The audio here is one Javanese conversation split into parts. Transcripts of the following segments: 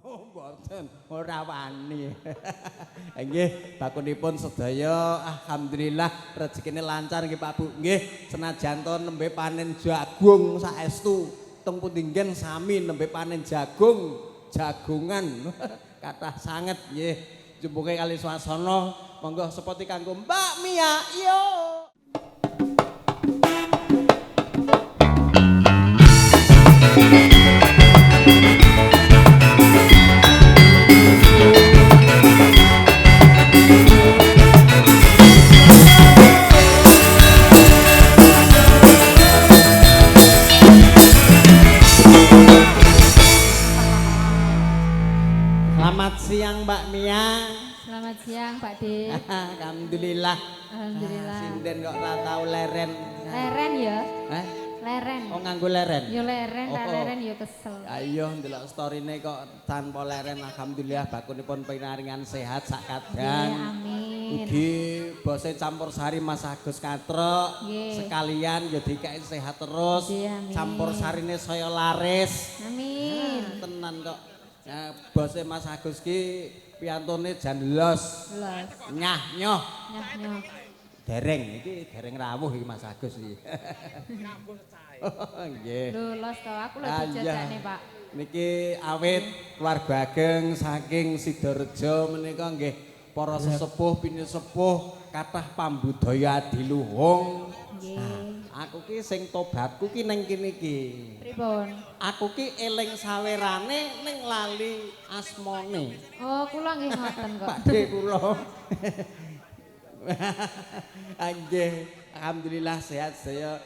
Oh, mboten, ora wani. Nggih, bakunipun sedaya alhamdulillah rezekine lancar nggih Pak Bu. Nggih, senajan to nembe panen jagung saestu teng pundi nggen sami nembe panen jagung, jagungan. Kathah sanget nggih. Jumbuke kali swasana, monggo sepoti kanggo Mbak Mia. Yo. Selamat siang Mbak Mia. Selamat siang Pak De. Alhamdulillah. Alhamdulillah. Sinden kok ora tau leren. Leren ya? Hah? Leren. Oh nganggo leren? Ya leren, ra Oh. leren ya kesel. Ayo ndelok storine kok tanpa leren, alhamdulillah bakunipun pinaringan sehat sak kadang. Nggih, amin. Ugi bose campur sari Mas Agus Katrok sekalian ya dikeki sehat terus. Nggih, amin. Campur sarine saya laris. Amin. Nah, tenan kok. Nah, bose Mas Agus ki piyantone jan los. Los. Nyah nyoh. Nyah nyoh. Dereng iki dereng rawuh iki Mas Agus iki. Nggih. Lho los to, aku lho Ah, iya. dijajakne, Pak. Niki awit keluarga ageng saking Sidorejo menika nggih para sesepuh pinisepuh kathah pambudaya adiluhung. Nggih. Aku ki sing tobatku ki ning kene iki. Pripun? Aku ki eling sawerane ning lali asmane. Oh, kula nggih ngoten kok. Pak De kula. Nggih, alhamdulillah sehat saya.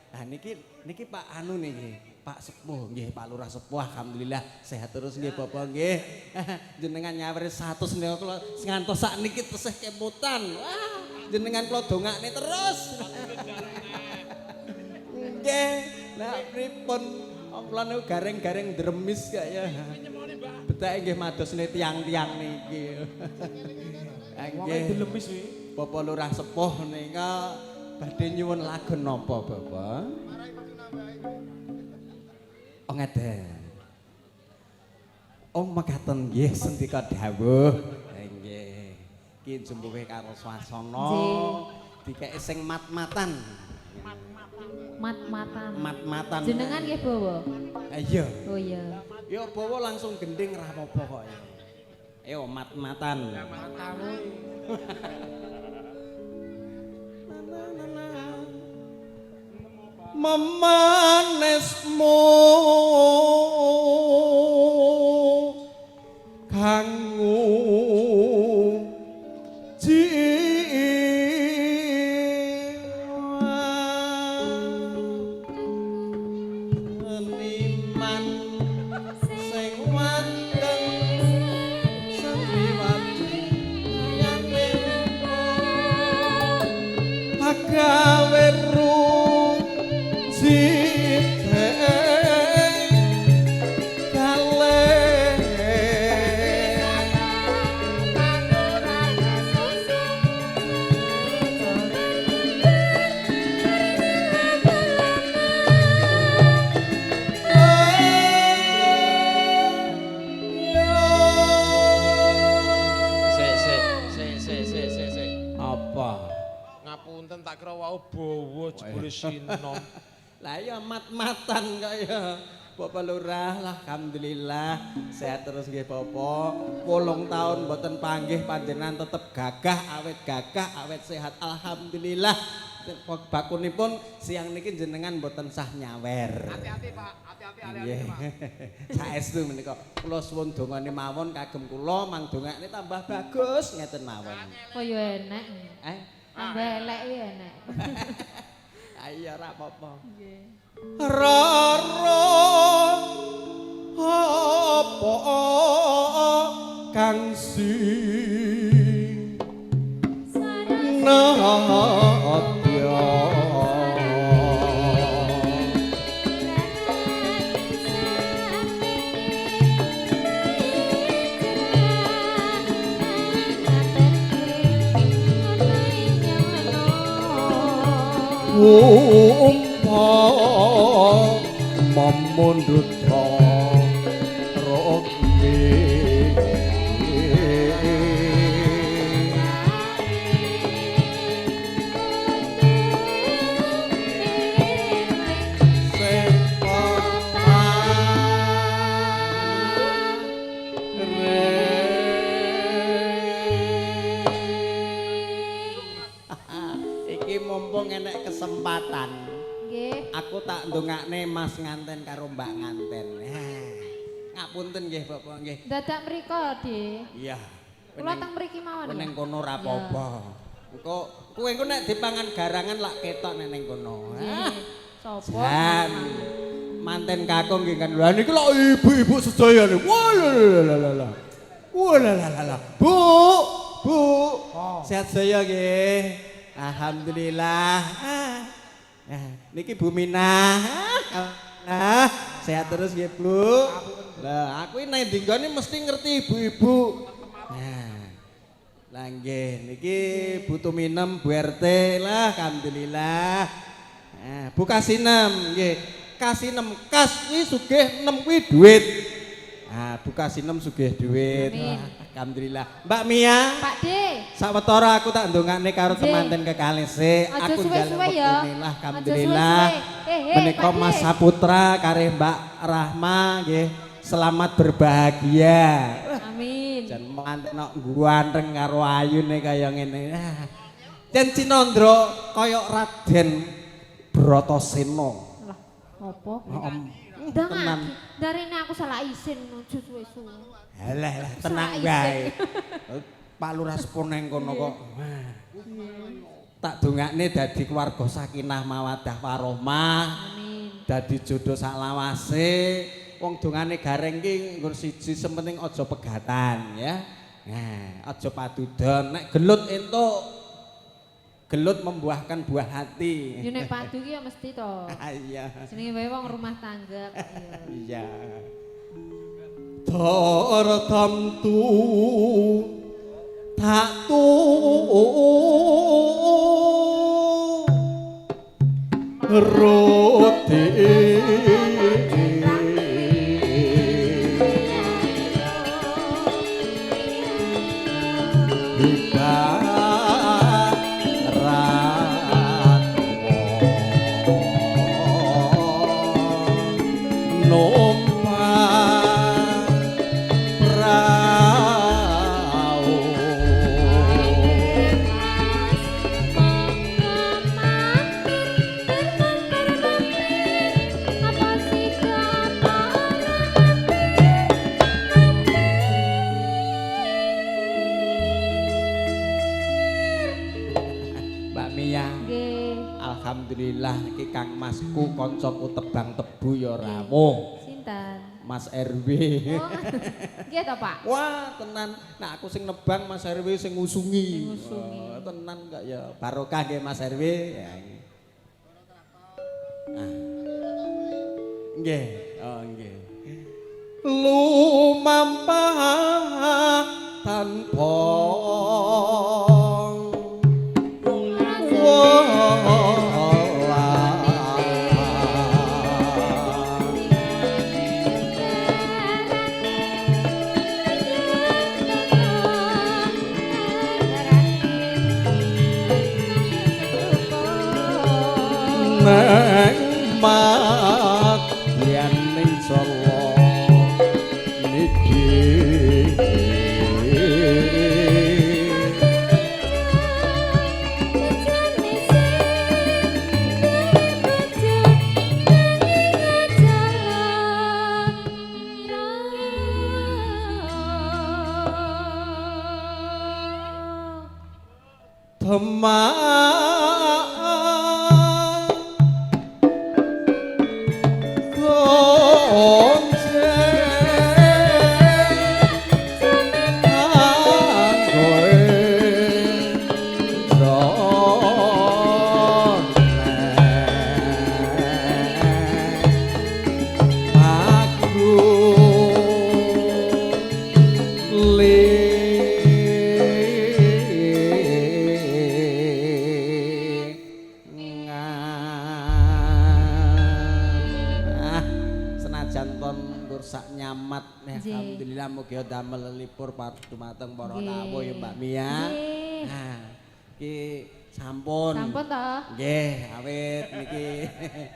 Nah niki niki Pak anu niki, Pak Sepuh nggih, Pak Lurah Sepuh alhamdulillah sehat terus nggih Bapak nggih. Jenengan nyawer 100 niku kula ngantos sakniki tesih kemutan. Wah, jenengan kula dongakne terus. Nggih, lah pripun kula niku gareng-gareng dremis kaya. Betake nggih madosne tiang-tiang niki. Wong dilemis kuwi. Bapak Lurah Sepuh nika badhe nyuwun lagu napa Bapak? Oh ngeten. Oh mekaten nggih sendika dawuh. Nggih. Ki jumbuhe karo swasana. Dikeki sing mat-matan. Mat-matan. Mat-matan. Jenengan nggih bawa? Iya. Oh iya. Yo bawa langsung gending ra apa-apa kok ya. Ayo mat-matan. Matamu. Memanesmu kanggo jiwa seniman sing wandeng santriwati yane agawe Sik sik sik sik sik sik sik. Apa? Ngapunten tak kira wau bawa jebule sinom. Lah ya mat-matan kaya Bapak Lurah lah alhamdulillah sehat terus nggih Bapak. 8 tahun mboten panggih panjenengan tetep gagah awet sehat alhamdulillah. Bakunipun siang niki jenengan mboten sah nyawer. Hati-hati Pak, hati-hati Nggih. Saestu menika kula suwun dongane mawon kagem kula mang dongakne tambah bagus ngeten mawon. Kaya enek. Eh, Tambah elek ya enek. ayo ora apa-apa. Nggih. Rara apa kang sing nadya umpama mundhut rukmi. Iki mumpung enek kesempatan. Nggih. Aku tak ndongakne Mas nganten karo Mbak nganten. Ngapunten nggih Bapak nggih. Dadak mriko, Dik. Iya. Kula teng mriki mawon. Ning kono ora apa-apa. Engko kowe engko nek dipangan garangan lak ketok nek ning kono. Nggih. Sopo? Jan. Manten kakung nggih kan. Lah niki lho ibu-ibu sedaya niku. Wah la la la. Wah la la la. Bu, Bu. Sehat sedaya nggih. Alhamdulillah. Nah, niki Bu Minah. Nah, sehat terus nggih, Bu. Lah, aku iki nang ndi nggone mesti ngerti ibu-ibu. Nah. Lah nggih, niki Bu Tuminem, Bu RT lah, alhamdulillah. Nah, Bu Kasinem nggih. Kasinem kas kuwi sugih 6 kuwi duit. Nah, Bu Kasinem sugih duit. Amin. Alhamdulillah. Mbak Mia, Pak D. sawetara aku tak ndongakne karo Nggih. temanten kekalise, Aja aku njaluk suwe-suwe ya. wektune lah, Aja alhamdulillah. suwe-suwe. Eh, eh, Menika Pak D. Mas Saputra karih Mbak Rahma nggih, selamat berbahagia. Amin. Jan manten kok ganteng karo ayune kaya ngene. Ah. Jan Cinandra kaya Raden Bratasena. Lah, opo? Heeh. Ndang Tenan. Darene aku salah isin aja suwe-suwe. Halah lah tenang Salah wae. Pak Lurah Seponeng kono kok. Wah. Tak dongakne dadi keluarga sakinah mawaddah warahmah. Amin. Dadi jodoh saklawase. Wong dongane gareng ki nggon siji sementing aja pegatan ya. Nah, aja padudon nek gelut entuk. Gelut membuahkan buah hati. Yo nek padu ki ya mesti to. Iya. Jenenge wae wong rumah tangga kok ya. Iya. Tartamtu tak tu roti ibarat wong numpak prau. Mbak Mia, alhamdulillah iki Kang Masku koncoku tebang tebu ya rawuh. Sinten? Mas RW. Oh, nggih to, Pak? Wah, tenan. Nah, aku sing nebang Mas RW sing ngusungi. Sing ngusungi. Wah, tenan kok ya. Barokah nggih Mas RW. Ya. Ah. Nggih, oh nggih. Lumampah tanpa neng madyaning Jawa niki. Demak Mugi damel lipur dumateng para Nggih. rawuh ya, Mbak Mia. Nggih. Nah, iki sampun. Sampun to? Nggih, awit niki.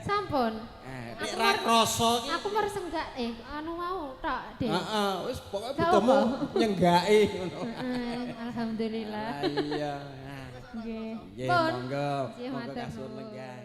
Sampun. Eh, Aku nek ra krasa iki. Aku mersenggak anu mau tok, Dek. Heeh, wis pokoke Gak butuhmu apa. nyenggaki ngono. Heeh, alhamdulillah. Ah, iya. Nah, Nggih. nggih, Pun. monggo. Nggih, Monggo matur kasuwun nuwun. lenggah.